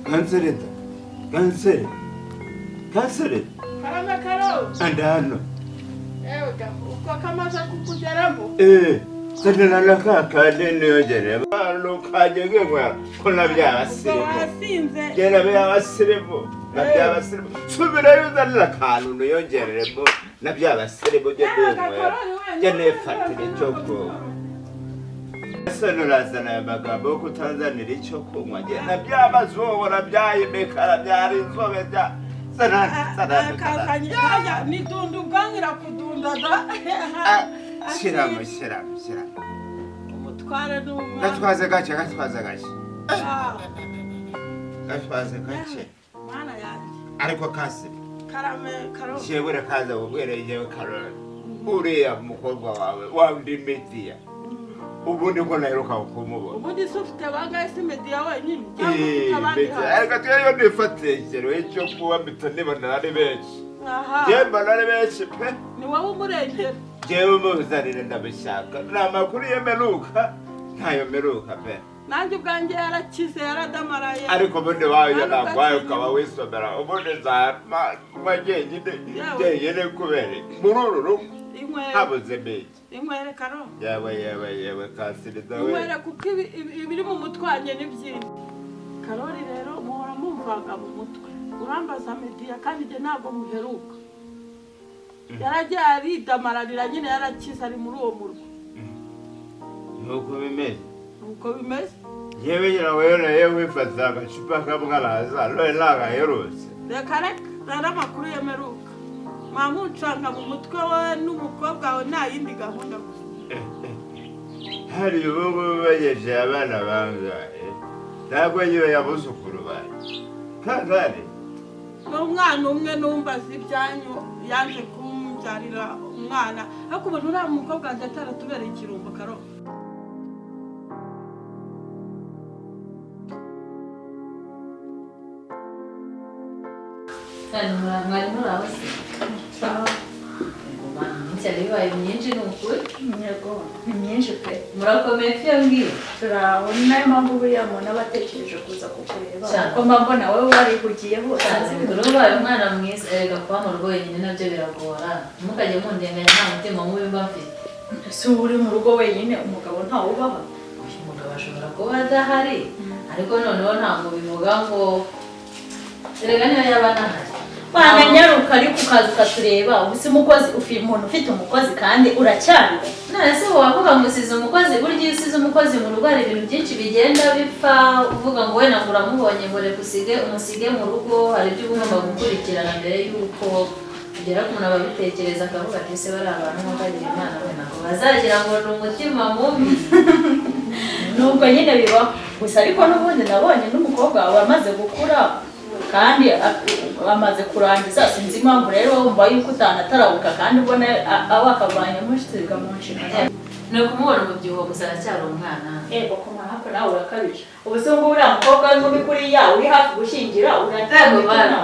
Kansereta. Kansere. Kansere. Karame Karoli. Andano. Ewe ga, uko kamaze kukugeramo. Sanana kakande niyongere. Balo kajye ngwa ko nabyabasirimu. Wasinze. Gera byabasirimu. Nabyabasirimu. Subirayo uzanira akantu niyongereremo. Nabyabasirimu gye ndinywera. Gye nifatira icyo kunywa. Ese nurazana aya magambo yo kutanzanira icyo kunywa. Gye nabyabazobora byayimikara byari inzobe bya. Sanana sanana. Akazanye hajya ni dundu ubwangira kudundaga. Shyiramo shyiramo shyiramo. Umutware n'umwana. Gatwaze gake gatwaze gake. Gatwaze gake. Mana yanjye. Ariko kasi. Karame Karoli. Jewe rekaza ubwere jewe Karoli. Uriya mukobwa wawe wa ndi Mediya. Ubundi ko naheruka kumubona. Ubundi se ufite bangahe si Mediya wenyine? Cyangwa ufite abandi Mediya. hanze? Ariko twewe nifatiye ikigero cyo kuba mpita nibona ari benshi. Aha. Jewe mbona ari benshi pe. Ni wowe umurengera. Jewe muzanire ndabishaka. Ni amakuru yemeruka ntayo meruka pe. Nanjye ubwanjye yarakize yaradamaraye. Ariko ubundi wayo nagwaye ukaba wisomera ubundi nzama jyenyine jyenyine kubera muri uru rugo habuze meki. Inywere Karoli. Yewe yewe yewe Kasiriza we. Inywere kuko ibiri mu mutwe wanjye ni byinshi. Karoli rero muhora mumvanga mu mutwe. Urambaza Mediya kandi njye ntabwo muheruka. Yaragiye aridamaranira nyine yarakize ari muri uwo murwa. Nuko bimeze. Nuko bimeze. Yewe nyiraweyo naye wifata agacupa kamwe araza none nagaherutse. Reka reka rero amakuru yemeruka. Mwamucanga mu mutwe we n'umukobwa wawe nta yindi gahunda gusa. Hari ubu ngubu bagejeje abana bangahe? Ntabwo yiwe yabuzukuru banjye. Kangare? Ni umwana umwe numbaza ibyanyu yanze kumbyarira umwana. Ariko ubu uriya mukobwa wanjye ataratubereye ikirumbo Karoli. Mwari muri aho se? Iminsi yari ibaye myinshi ni ukuri. Yego, ni myinshi pe. Murakomeye pe mbwira. Turaho, ni nayo mpamvu buriya muntu aba atekereje kuza kukureba. Cyane. Kuko mba mbona wowe warihugiye hose. Cyane, ubaye umwana mwiza, erega kuba mu rugo wenyine nabyo biragora. Ntimukajye mundenganya nta mutima mubi mba mfite. Ese uba uri mu rugo wenyine umugabo ntawubaha? Uyu mugabo ashobora kuba adahari, ariko noneho ntabwo bivuga ngo erega niyo yaba anahari. Wananyaruka ariko ukaza ukatureba, ubu si umukozi, umuntu ufite umukozi kandi uracyariwe. None se wavuga ngo usize umukozi, burya iyo usize umukozi mu rugo hari ibintu byinshi bigenda bipfa, uvuga ngo wenda ngo uramubonye ngo reka umusige mu rugo, hari ibyo uba ugomba gukurikirana mbere y'uko ugera ku muntu ababitekereza akavuga ati ese bari abantu nk'abagira Imana wenda ngo bazagira ngo ni umutima mubi. Nubwo nyine bibaho, gusa ariko n'ubundi nabonye n'umukobwa wawe amaze gukura kandi amaze kurangiza, sinzi impamvu rero wumva yuko utanatarabuka kandi ubona aba akavanye amusiga mu nshingano. Ni ukumubona umubyibuho gusa aracyari umwana. Yego, ku mahanga nawe urakabije. Ubu se ngubu uriya mukobwa w'inkumi kuriya uri hafi gushyingira, uratanga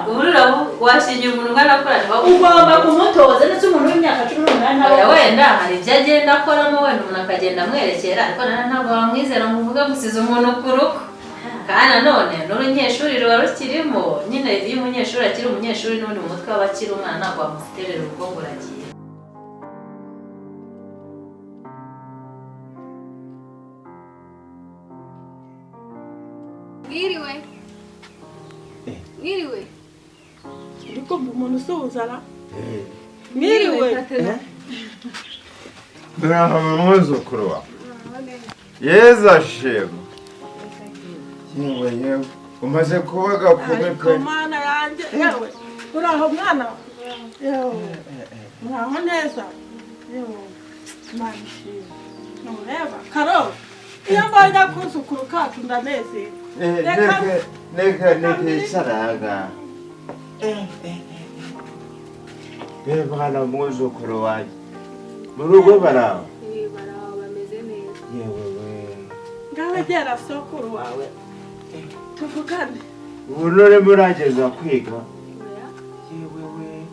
ubu washingira umuntu ungana kuriya ntibagukunde. Ugomba kumutoza ndetse umuntu w'imyaka 18 ntabwo Oya, wenda hari ibyo agenda akoramo, wenda umuntu akagenda amwerekera, ariko nanone ntabwo wamwizera ngo uvuge ngo usize umuntu ku rugo. Kandi nanone n'urunyeshuri ruba rukirimo, nyine iyo umunyeshuri akiri umunyeshuri n'ubundi mu mutwe aba akiri umwana ntabwo wamuterera urugo ngo uragiye. Mwiriwe. Mwiriwe. Ariko umuntu usuhuza ra? Mwiriwe. Muraho mwuzukuru wawe. Yezu ashimwe. Yewe yewe, umaze kuba gakumi pe. Mana yanjye, yewe. Uraho mwana? Yewe. Muraho neza? Yewe. Mana ishimwe. Ntureba? Karoli, iyo mbonye akuzukuru kacu ndanezerwa. Neka neka isaraga. Yewe mwana mwuzukuru wanjye. Mu rugo baraho? Baraho bameze neza. Yewe we. Ngaho gera sokuru wawe. Tuvugane. Ubu none murageza kwiga? Yewe we.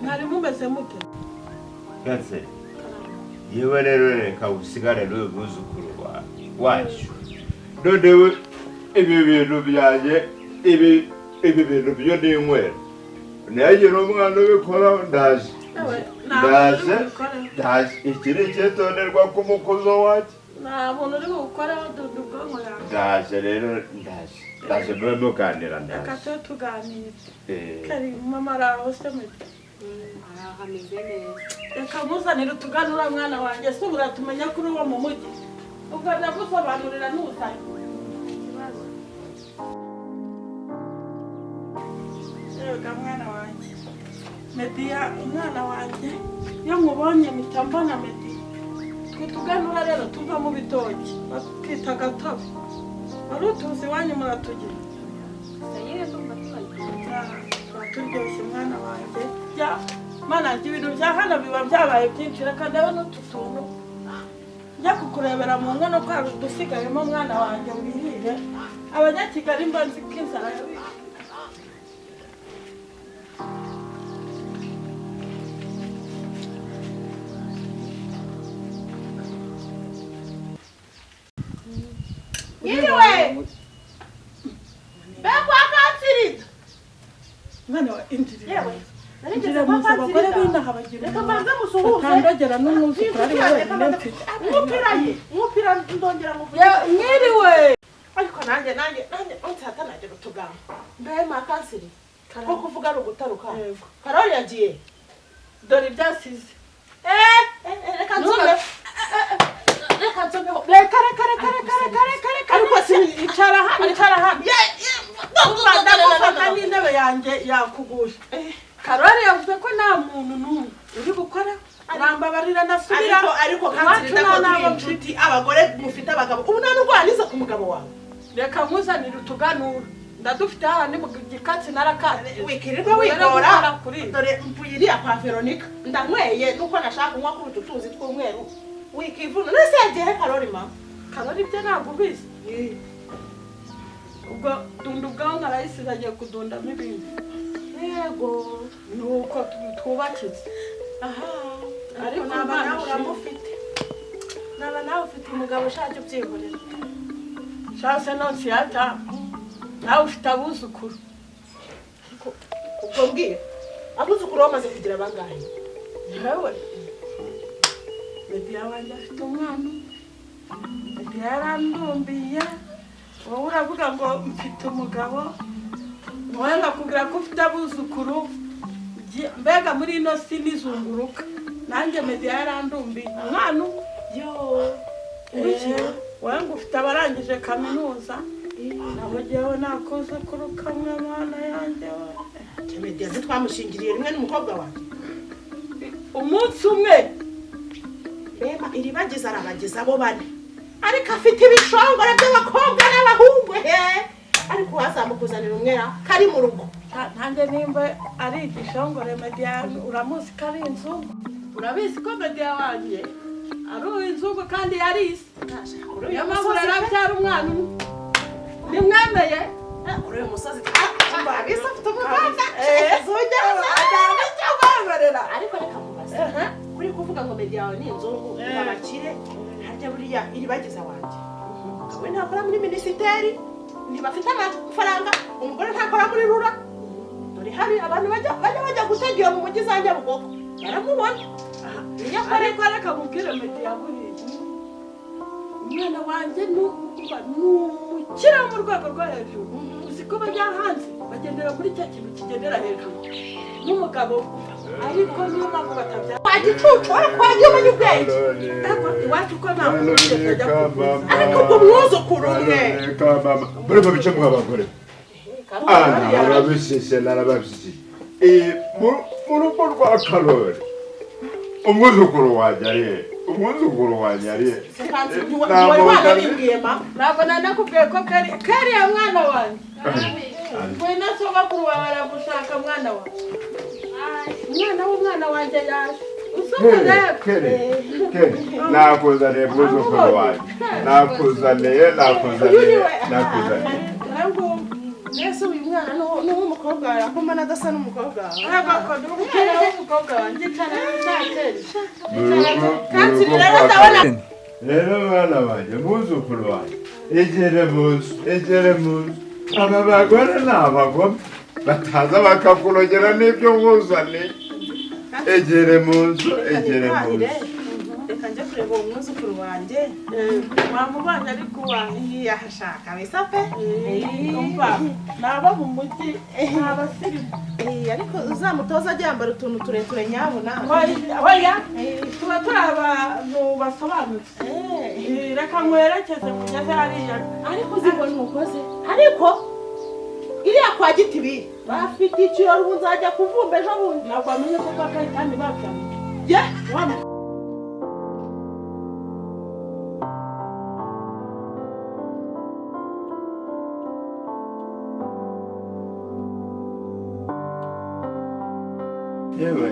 Mwari mumeze mute? Gatse. Yewe rero reka usigare n'uyu mwuzukuru wacu. None we ibi bintu byanjye Ibi bintu byo ninywera. Nagira umwana ubikora ndaje. Ndaje. Ndaje iki ni icyitonderwa ku mukuzo wanjye. Nta muntu uri bugukoreho dunda ubwonko yawe. Ndaje rero ndaje. Ndaje mube muganira ndaje. Reka tube tuganira. Kari mama ari aho se Meddy? Araho ameze neza. Reka nkuzanire utuganura mwana wanjye se uratumenya kuri uwo mu mujyi. Ubwo ndagusobanurira ntuzanye. Ikibazo. Yega mwana wanjye. Mediya umwana wanjye iyo nkubonye mpita mbona Mediya. Twe tuganura rero tuva mu bitoki bakita gatobe. Wari utuzi iwanyu muratugira. Gusa nyine ndumva tubagira. Tuba turyoshye mwana wanjye. Mana yanjye ibintu bya hano biba byabaye byinshi reka ndebe n'utu tuntu. Njya kukurebera mu nkono ko hari udusigayemo mwana wanjye wirire. Abanyakigali mba nzi ko inzara yabishe. Yiriwe! Mbega wakansirida! Mwana wa injirira. Yewe, Injirira mu nzu abagore b'inaha bagira reka mbanze musuhuze. Batandagera n'umwuzukuru ari we wenyine mfite. Mwupira ye, mwupira ndongera muvuge. Mwiriwe! Ariko nanjye unsi hatanagira utugambo. Mbe makansiri. Ko kuvuga ari ugutaruka. Karoli yagiye. Dore ibyasize. Reka nsome. Reka nsome. Reka reka. Ariko si icara hano, icara hano. Ndagufata n'intebe yanjye yakugusha. Karoli yavuze ko nta muntu n'umwe uri gukora. Arambabarira ndasubira. Ariko kansiri ndako inshuti abagore mufite abagabo. Ubu nta nurwaniza ku mugabo wawe. Reka nkuzanire utuganura. Ndadufite hano ni mu gikatsi narakatse. Wikirirwa wigora. Dore mvuye iriya kwa Veronica. Ndanyweye nuko nashaka kunywa kuri utu tuzi tw'umweru. Wikivuna. Nese yagiye Karoli mama. Karoli ibyo ntabwo ubizi. Ubwo dunda ubwanwa arayisize agiye kudundamo ibindi. Yego. Nuko twubakitse. Aha. Ariko naba nawe uramufite. Naba nawe ufite umugabo ushaka ubyihorera. Chance nonsiyata. Nawe ufite abuzukuru. Ubwo mbwira. Abuzukuru bamaze kugira bangahe? Yewe. Mediya wanjye afite umwana. Mediya yarandumbiye. Wowe uravuga ngo mfite umugabo. Wowe nkakubwira ko ufite abuzukuru. Mbega muri ino si nizunguruka. Nanjye Mediya yarandumbiye. Umwana yo. Wowe ngo ufite abarangije kaminuza. Nabo jyewe nakuzukuru kamwe mwana yanjye we. Mediya ntitwamushingiriye rimwe n'umukobwa wanjye. Umunsi umwe. Bema iribagiza arabagiza abo bane. Ariko afite ibishongore by'abakobwa n'abahungu he. Ariko wazamukuzanira umwera kari mu rugo. Nanjye nimba ari igishongore Mediya uramuzi ko ari inzungu. Urabizi ko Mediya wanjye ari inzungu kandi yarise. Niyo mpamvu arabyara umwana umwe. Nimwemeye? Kuri uyu musozi twabise afite umuganda. Ariko reka mubaze. Kuri kuvuga ngo Mediya wawe ni inzungu abakire harya buriya iribagiza wanjye. We ntakora muri minisiteri, ntibafite amafaranga, umugore ntakora muri rura. Dore hari abantu bajya gutegera mu mujyi za Nyabugogo. Baramubona. Ariko reka mubwire Mediya buriya. Umwana wanjye ni umukire mu rwego rwo hejuru. Uzi ko bajya hanze bagendera kuri cya kintu kigendera hejuru. N'umugabo ariko niyo mpamvu batabyara. Kwa gicucu wagiye umenya ubwenge. Ariko iwacu ko nta muntu wigeze ajya kuvuza. Ariko ubwo mwuzukuru umwe. Muri mu bice mw'abagore. Narababishishe narababishishe. Mu rugo rwa Karoli. Umwuzukuru wanjye ari he? Umwuzukuru wanjye ari he? Wari wanabimbwiye ma? Ntabwo nanakubwiye ko kariya mwana wanjye. Ngwino sogokuru wawe aragushaka mwana wawe. Umwana w'umwana wanjye yaje. Kere, nakuzaniye mwuzukuru wanjye. Nakuzaniye. Mbese uyu mwana ni uw'umukobwa wawe ko mbona adasa n'umukobwa wawe. Ntabwo ni umwana w'umukobwa wanjye icara ntakeri. Kandi rero ndabona Rero mwana wanjye mwuzukuru wanjye egere mu nzu egere mu nzu. Aba bagore ni abagome bataza bakakurogera n'ibyo nkuzaniye. Egere mu nzu, egere mu nzu. Reka njye kureba uwo mwuzukuru wanjye. Wamubonye ariko uwanjye yahashaka bisa pe. Umva nabo mu mujyi ni abasirimu. Ariko uzamutoza ajya yambara utuntu tureture nyabuna. Oya tuba turi abantu basobanutse. Reka nkwerekeze mugeze hariya. Ariko uzi ngo ntukoze. Ariko iriya kwa Gitibi bafite ikirori, ubu nzajya kuvumba ejo bundi. Ntabwo wamenye ko kwa Kayitani babyamye. Ye yewe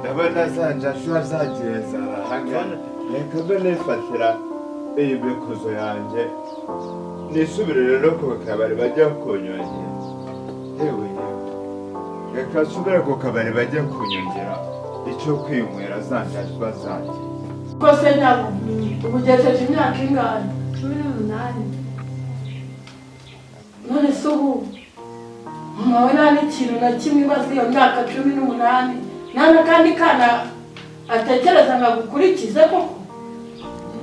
ndabona zanja zagiye zarahangana. Reka mbe nifatira iyi mikuzo yanjye nisubire rero ku kabari bajya kunyongera. Yewe reka nsubire ku kabari bajya kunyongera icyo kwinywera zanjajwa zanjye. Rwose nyabo ubu ugejeje imyaka ingahe? 18. None se ubu mama we nta n'ikintu na kimwe ibaze iyo myaka 18 nta n'akandi kana atekereza ngo agukurikize koko?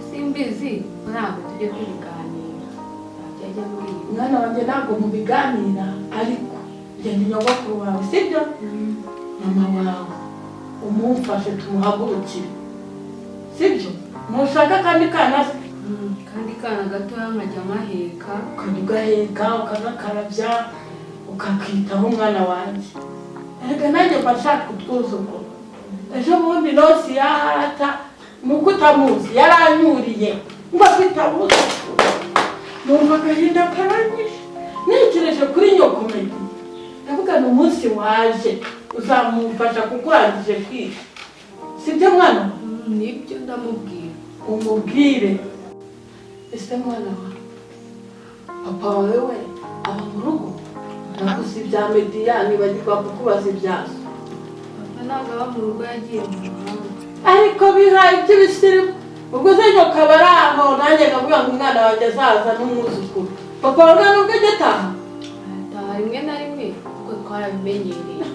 Simbizi, ntabwo tujya tubiganira. Ntabyo ajya ambwira. Mwana wanjye ntabwo mubiganira, ariko njye ni nyogokuru wawe, sibyo? Mama wawe umumfashe tumuhagurukire, sibyo? Ntushaka akandi kana se? Kandi kana gatoya nkajya maheka. Ukajya ugaheka ukagakarabya ukakitaho umwana wanjye. Erega nanjye mba nshaka utwuzukuru. Ejo bundi Nosi yahata nuko utamuzi yaranyuriye ngo afite abuzukuru. Numva agahinda karanyishe ntekereje kuri nyoko Medi. Ndavuga ni umunsi waje uzamumfasha kuko urangije kwiga, sibyo mwana wawe? Nibyo ndamubwira. Umubwire. Ese mwana wawe papa wawe we aba mu rugo? Naguze ibya Mediya nibagirwa kukubaza ibyazo. Papa ntabwo aba mu rugo, yagiye mu mahanga. Ariko bihaye iby'ibisirimu. Ubwo se nyoko aba ari aho, nanjye nkavuga ngo umwana wanjye azaza n'umwuzukuru. Papa wawe nta nubwo ajya ataha? Arataha rimwe na rimwe kuko twarabimenyereye.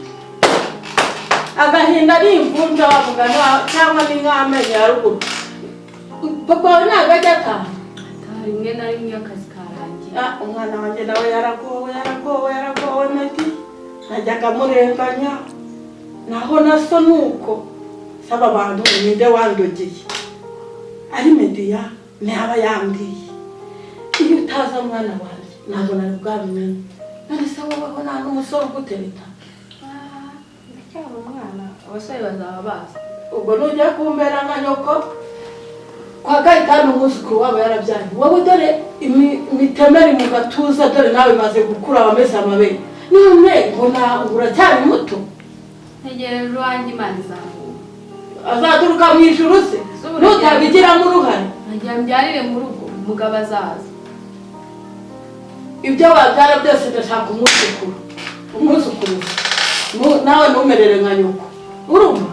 Agahinda ni imvunja wavuga cyangwa ni nk'amenyo ya ruguru. Papa wawe ntabwo ajya ataha? Ataha rimwe na rimwe iyo akazi karangiye. Umwana wanjye nawe yaragowe yaragowe yaragowe Medi. Najyaga murenganya naho na so nuko saba abantu ninde wandogeye ari Mediya ntaba yambwiye. Iyo utaza mwana wanjye ntabwo nari bwabimenye. None se woweho nta n'umusore ugutereta? Ndacyari umwana, abasore bazaba baza. Ubwo nujya kumbera nka nyoko kwa Kayitani umwuzukuru wabo yarabyaye. Wowe dore imitemeri mu gatuza, dore nawe imaze gukura wameze amabere. None ngo uracyari muto? Ntegereje uwanjye Imana izamuha. Azaturuka mu ijuru se? Nutabigiramo uruhare? Nkagira mbyarire mu rugo, umugabo azaza. Ibyo wabyara byose ndashaka umwuzukuru. Umwuzukuru nawe ntumerere nka nyoko. Urumva?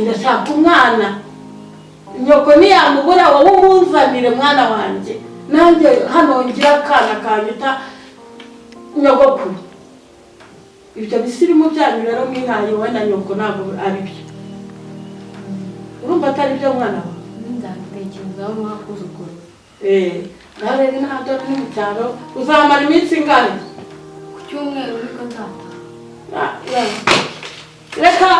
Ndashaka umwana. Nyoko ntiyamubura, wowe umunzanire mwana wanjye. Nanjye hano ngira akana kanyita nyogokuru. Ibyo bisirimu byanyu rero mwihaye wowe na nyoko ntabwo ari byo. Urumva atari byo mwana wawe? Nzabitekerezaho mwakuzukuru. Nawe rero ntabwo ni mu cyaro uzamara iminsi ingahe? Ku cyumweru niko nzataha. Reka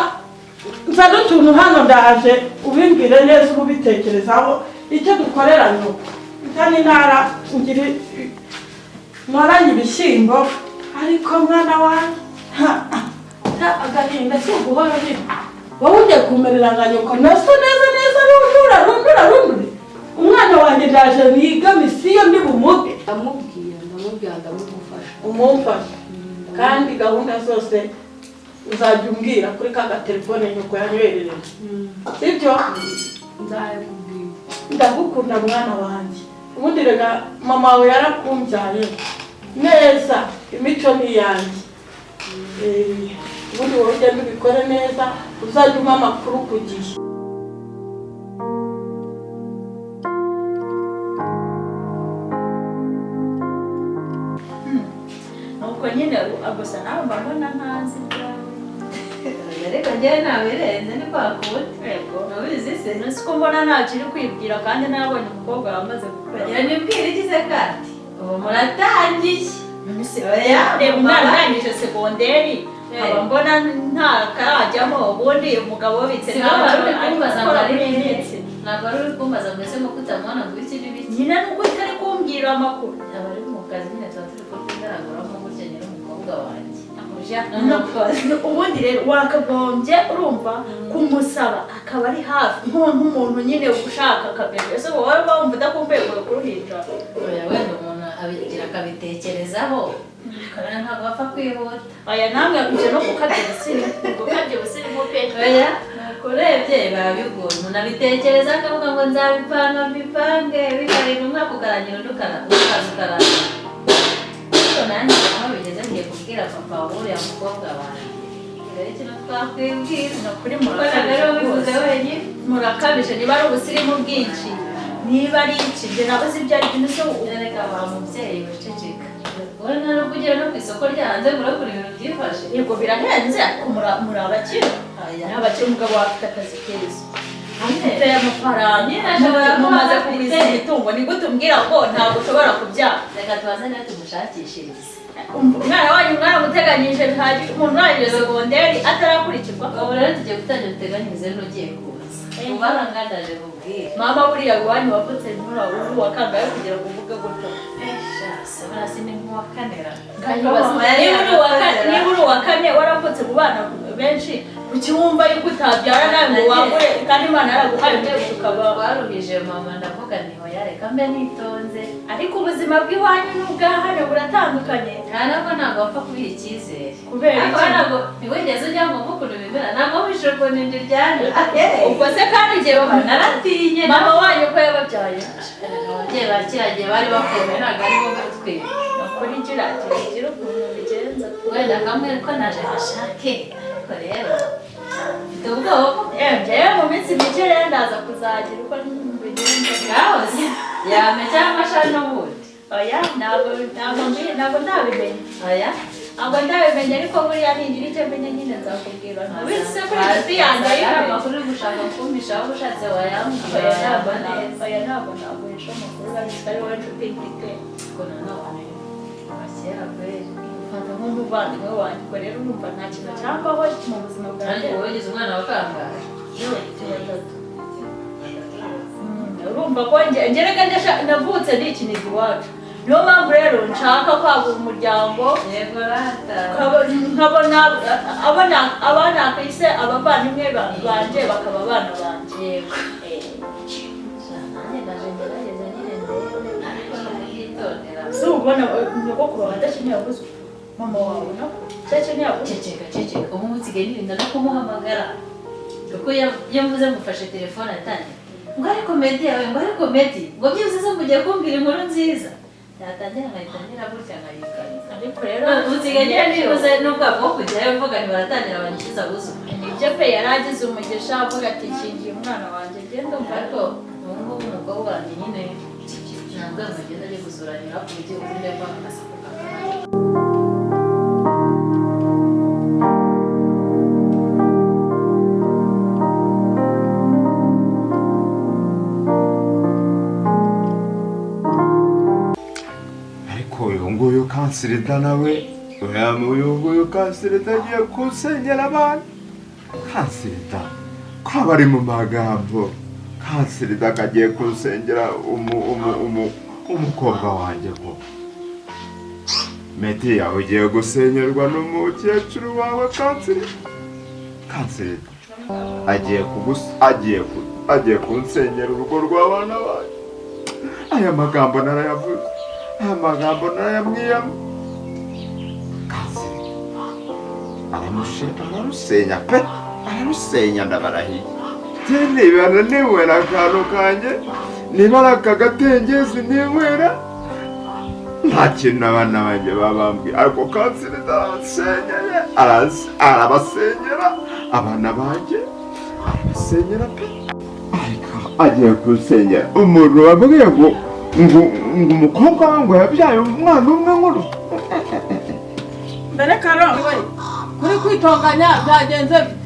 nzane utuntu hano ndaje ubimbwire neza ubitekerezaho icyo dukorera nyoko. Nzane intara ngiri ntoranye ibishyimbo. Ariko mwana wanjye agahinda si uguhora urira. Wowe ugiye kumerera nka nyoko naso neza neza rundura rundura rundure. Umwana wanjye ndaje niga misiyo ndi bumuge. Ndamubwira ndamugufasha. Umumfasha. Kandi gahunda zose uzajya umbwira kuri ka gatelefone nyoko yanyoherereje. Sibyo? Nzayakubwira. Ndagukunda mwana wanjye. Ubundi rega mama wawe yarakumbyaye neza, imico ni iyanjye. Ubundi wowe ugenda ubikore neza, uzajya umpa amakuru ku gihe. nyine gusa nawe mba mbona ntazi ibyawe. Ariko njyewe ntabirenze ni kwa kundi. Yego. Ntubizi se? Nzi ko mbona ntacyo uri kwibwira kandi nabonye umukobwa wamaze gukura. Kugira nibwire iki se kandi? Ubu muratangiye. None se Oya, reba umwana mama. urangije segonderi Eh. nkaba mbona ntakarajyamo ubundi umugabo wabitse Si wowe wari uri kumbaza ngo gukora ari muri iyi hehe? minsi. Ntabwo wari uri kumbaza ngo ese muko utamubona ngo iki n'ibiki. Nyine nuko utari kumbwira amakuru. Aba ari mu kazi nyine tuba turi kubyigaraguramo gutya nyiri umukobwa wanjye. Ubundi rero wakagombye urumva kumusaba akaba ari hafi nk'umuntu nyine ushaka akabebe. Ese wowe wumva udakumbuye kuruhinja? Oya wenda umuntu abigira akabitekerezaho. Kandi ntabwo bapfa kwihuta. Oya namwe kuje no gukabya ubusirimu, gukabya ubusirimu pe. Oya urebye biba bigoye. Umuntu abitekereza akavuga ngo nzabipanga mbipange bikarinda umwaka ukarangira undi ukaza ukarangira. Ariko nanjye aho bigeze ngiye kubwira papa w'uriya mukobwa wanjye. Rero ikintu twakwibwira. Ni ukuri Kuko ntabwo ari wowe ubivuze murakabije rwose. wenyine. Murakabije niba ari ubusirimu bwinshi, niba ari iki njye nabuze ibyo ari byo se Reka wa mubyeyi wiceceka. Wowe nta nubwo ugera no ku isoko rya hanze ngo uragura ibintu byifashe. Yego birahenze ariko muri abakire. Oya. Muri abakire umugabo wawe afite akazi keza. Afite amafaranga. Nyine ashobora kuba Mumaze afite. kugwiza imitungo ni gute umbwira ngo ntabwo ushobora kubyara? Reka tubanze nawe tumushakishirize. Umwana wanyu mwaramuteganyije bihagije umuntu urangije segonderi atarakurikirwa. Ubu rero tugiye gutangira duteganyirize n'ugiye kuza. Ubu arangandaje mubwire. Mama buriya iwanyu wavutse ntura uri uwa kangahe kugira ngo uvuge gutyo? Sha, buriya si ni nk'uwa kane ra. Niba uri uwa kane waravutse mu bana benshi kuki wumva yuko utabyara nawe ngo wagure kandi Imana yaraguhaye byose ukaba Twaruhije mama ndavuga nti hoya reka mbe nitonze. Ariko ubuzima bw'iwanyu n'ubwa hano buratandukanye. Nta nabwo ntabwo wapfa kubiha icyizere. Kubera Ariko iki? ntabwo ntiwigeze ujya ngo mvuge ukuntu bimera ntabwo wumvise ukuntu inda iryana. Ubwo se kandi igihe Naratinye. mama wanyu ko yababyaye? Ababyeyi ba kera gihe bari bakomeye ntabwo ari bo twe. Nukuri gira gira ukuntu bigenza. Wenda kamwe ko naje gashake ariko rero mfite ubwoba ko Njyewe mu minsi mike rero ndaza kuzagira uko mbigenza. bwahoze yame cyangwa ashaka n'ubundi. Oya ntabwo ntabwo ndabimenya. Oya. Ntabwo ndabimenya ariko buriya ningira icyo menya nyine nzakubwira. Ntubizi se kuri inshuti yanjye Ari ayibonye? amakuru uri gushaka kumpisha aho ushatse wayambwira Oya ntabwo wayamba neza. oya ntabwo naguhisha amakuru urabizi ko ari wowe nshuti mfite. Ariko nanone kuva kera kweri. Mfata nk'umuvandimwe wanjye ubwo rero urumva nta kintu cyambaho mu buzima bwanjye. Ariko wowe ugize umwana wa kangahe? Yewe mfite batatu. Urumva ko njye reka navutse nikiniga iwacu. Niyo mpamvu rero nshaka kwagura umuryango. Yego rata. Nkabona abana kwise abavandimwe banjye bakaba abana banjye. Yego. Nanjye ndaje ngerageza nyine ndebe ariko ndabyitondera. Si ubona nyogokuru wawe adakeneye abuzukuru mama wawe nako adakeneye abuzukuru. Ceceka ceceka ubu nsigaye nirinda no kumuhamagara kuko iyo mvuze mufashe telefone atangira ngo ariko Meddy yawe ngo ariko Meddy ngo byibuze se mugiye kumbwira inkuru nziza yatangira nkahita ngira gutya nkayikanya. Ariko rero Ubu nsigaye ngira nibuze n'ubwoba bwo kujyayo mvuga ntibaratangira banyikiza abuzukuru. Nibyo pe yari agize umugisha avuga ati nshingiye umwana wanjye ngende umva. Ariko ubu ngubu umukobwa wanjye nyine ntabwo agenda agiye gusura nyirakuru ugiye ubundi ava agasaku kakahari. Ariko uyu nguyu kansirida nawe uyu nguyu kansirida agiye kusenyera abantu. Kansirida ko aba ari mu magambo. Kansirida kagiye kunsengera umukobwa wanjye ko Meddy yawe ugiye gusenyerwa n'umukecuru wawe kansirida. Kansirida agiye kunsengera urugo rw'abana banjye. Aya magambo narayavuze. Aya magambo narayamwiyamo. Kansirida ararusenya pe ararusenya ndabarahiye. Niba ninywera akantu kanjye niba ari aka gatengezi ninywera nta kintu abana banjye babambwiye ariko kansirida arasenyeye arabasenyera abana banjye arabasenyera pe. Ariko agiye kusenyera umuntu wabwiye ngo ngo umukobwa we ngo yabyaye umwana umwe nkuru. Mbere Karo, kuri kwitonganya byagenze bite?